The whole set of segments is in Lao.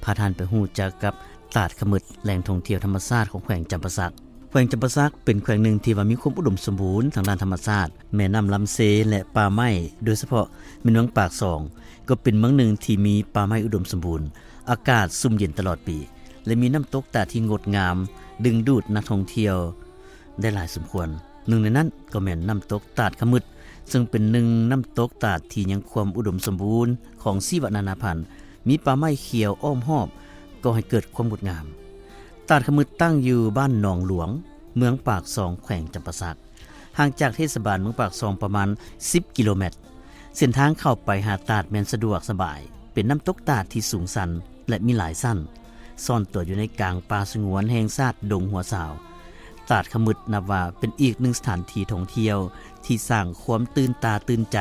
ພາທ່ານໄປຮູ້ຈັກກັບຕາດຂະໝຶດ, ແຫຼ່ງທ່ອງທ່ຽວທຳມະຊາດຂອງແຂວງຈຳປາສັກ. ແຂວງຈຳປາສັກເປັນແຂວງໜຶ່ງທີ່ວ່າມີຄວາມອຸດົມສົມບູນທາງດ້ານທຳມະຊາດ, ແມ່ນ້ຳລຳເຊ ແລະ ປ່າໄມ້, ໂດຍສະເພາະແມ່ນເມືອງປາກຊ່ອງ ກໍເປັນເມືອງໜຶ່ງທີ່ມີປ່າໄມ້ອຸດົມສົມບູນ, ອາກາດຊຸ່ມເຢັນຕະຫຼອດປີ ແລະ ມີນ້ຳຕົກຕາດທີ່ງົດງາມ, ດຶງດູດນັກທ່ອງທ່ຽວໄດ້ຫຼາຍສົມຄວນ. ໜຶ່ງໃນນັ້ນກໍແມ່ນນ້ຳຕົກຕາດຂະໝຶດ, ເຊິ່ງເປັນໜຶ່ງນ້ຳຕົກຕາດທີ່ຍັງຄວາມອຸດົມສົມບູນຂອງຊີວະນານາພັນ, ມີປ່າໄມ້ຂຽວອ້ອມຮອບ ກໍ່ໃຫ້ເກີດຄວາມງົດງາມ. ຕາດຂະໝຶດຕັ້ງຢູ່ບ້ານໜອງຫຼວງ, ເມືອງປາກຊ່ອງ, ແຂວງຈຳປາສັກ, ຫ່າງຈາກເທດສະບານເມືອງປາກຊ່ອງປະມານສິບກິໂລແມັດ. ເສັ້ນທາງເຂົ້າໄປຫາຕາດແມ່ນສະດວກສະບາຍ, ເປັນນ້ຳຕົກຕາດທີ່ສູງຊັນ ແລະ ມີຫຼາຍຊັ້ນ, ຊ່ອນຕົວຢູ່ໃນກາງປ່າສະຫງວນແຫ່ງຊາດດົງຫົວສາວ. ຕາດຂະໝຶດນັບວ່າເປັນອີກໜຶ່ງສະຖານທີ່ທ່ອງທ່ຽວທີ່ສ້າງຄວາມຕື່ນຕາຕື່ນໃຈ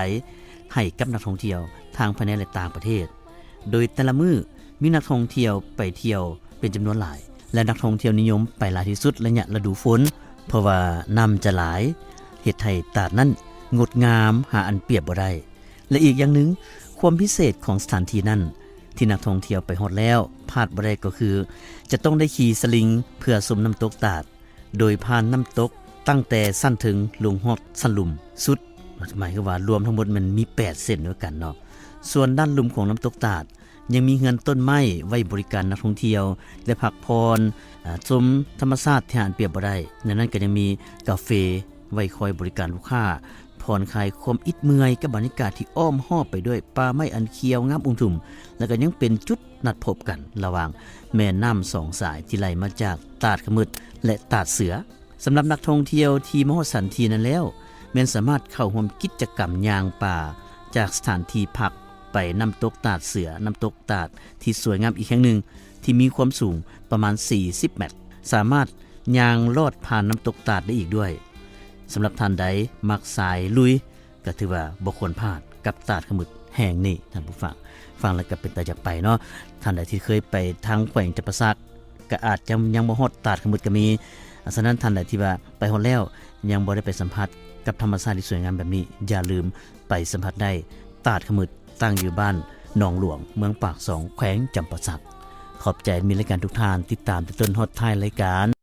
ໃຫ້ກັບນັກທ່ອງທ່ຽວທັງພາຍໃນ ແລະ ຕ່າງປະເທດ, ໂດຍແຕ່ລະມື້ມີນັກທ່ອງທ່ຽວໄປທ່ຽວເປັນຈຳນວນຫຼາຍ ແລະ ນັກທ່ອງທ່ຽວນິຍົມໄປຫຼາຍທີ່ສຸດໄລຍະລະດູຝົນ, ເພາະວ່ານ້ຳຈະຫຼາຍ ເຮັດໃຫ້ຕາດນັ້ນງົດງາມຫາອັນປຽບບໍ່ໄດ້. ແລະ ອີກຢ່າງໜຶ່ງ, ຄວາມພິເສດຂອງສະຖານທີ່ນັ້ນ ທີ່ນັກທ່ອງທ່ຽວໄປຮອດແລ້ວພາດບໍ່ໄດ້ກໍຄື ຈະຕ້ອງໄດ້ຂີ່ສະລິງເພື່ອຊົມນ້ຳຕົກຕາດ, ໂດຍຜ່ານນ້ຳຕົກຕັ້ງແຕ່ຊັ້ນເທິງລົງຮອດຊັ້ນລຸ່ມສຸດ, ໝາຍຄວາມວ່າລວມທັງໝົດແມ່ນມີແປດເສັ້ນດ້ວຍກັນເນາະ. ສ່ວນດ້ານລຸ່ມຂອງນ້ຳຕົກຕາດ ຍັງມີເຮືອນຕົ້ນໄມ້ໄວ້ບໍລິການນັກທ່ອງທ່ຽວໄດ້ພັກຜ່ອນ, ອາ, ຊົມທຳມະຊາດທີ່ຫາອັນປຽບບໍ່ໄດ້. ໃນນັ້ນກໍຍັງມີກາເຟໄວ້ຄອຍບໍລິການລູກຄ້າ, ຜ່ອນຄາຍຄວາມອິດເມື່ອຍກັບບັນຍາກາດທີ່ອ້ອມຮອບໄປດ້ວຍປ່າໄມ້ອັນຂຽວງາມອຸມທຸ່ມ, ແລະ ກໍຍັງເປັນຈຸດນັດພົບກັນລະຫວ່າງແມ່ນ້ຳສອງສາຍທີ່ໄຫຼມາຈາກຕາດຂະໝຶດ ແລະ ຕາດເສືອ. ສຳລັບນັກທ່ອງທ່ຽວທີ່ມາຮອດສະຖານທີ່ນັ້ນແລ້ວ ແມ່ນສາມາດເຂົ້າຮ່ວມກິດຈະກຳຍ່າງປ່າຈາກສະຖານທີ່ພັກໄປນ້ຳຕົກຕາດເສືອ, ນ້ຳຕົກຕາດທີ່ສວຍງາມອີກແຫ່ງໜຶ່ງ ທີ່ມີຄວາມສູງປະມານສີ່ສິບແມັດ, ສາມາດຍ່າງລອດຜ່ານນ້ຳຕົກຕາດໄດ້ອີກດ້ວຍ. ສຳລັບທ່ານໃດມັກສາຍລຸຍ ກໍຖືວ່າບໍ່ຄວນພາດກັບຕາດຂະໝຶດແຫ່ງນີ້, ທ່ານຜູ້ຟັງ. ຟັງແລ້ວກໍເປັນຕາຢາກໄປເນາະ. ທ່ານໃດທີ່ເຄີຍໄປທາງແຂວງຈຳປາສັກ ກໍອາດຈະຍັງບໍ່ຮອດຕາດຂະໝຶດກໍມີ. ສະນັ້ນ ທ່ານໃດທີ່ວ່າໄປຮອດແລ້ວ ຍັງບໍ່ໄດ້ໄປສຳຜັດກັບທຳມະຊາດທີ່ສວຍງາມແບບນີ້, ຢ່າລືມໄປສຳຜັດໄດ້. ຕາດຂະໝຶດ ຕັ້ງຢູ່ບ້ານໜອງຫຼວງ, ເມືອງປາກຊ່ອງ, ແຂວງຈຳປາສັກ. ຂອບໃຈແອດມິນລາຍການທຸກທ່ານ ຕິດຕາມແຕ່ຕົ້ນຮອດທ້າຍລາຍການ.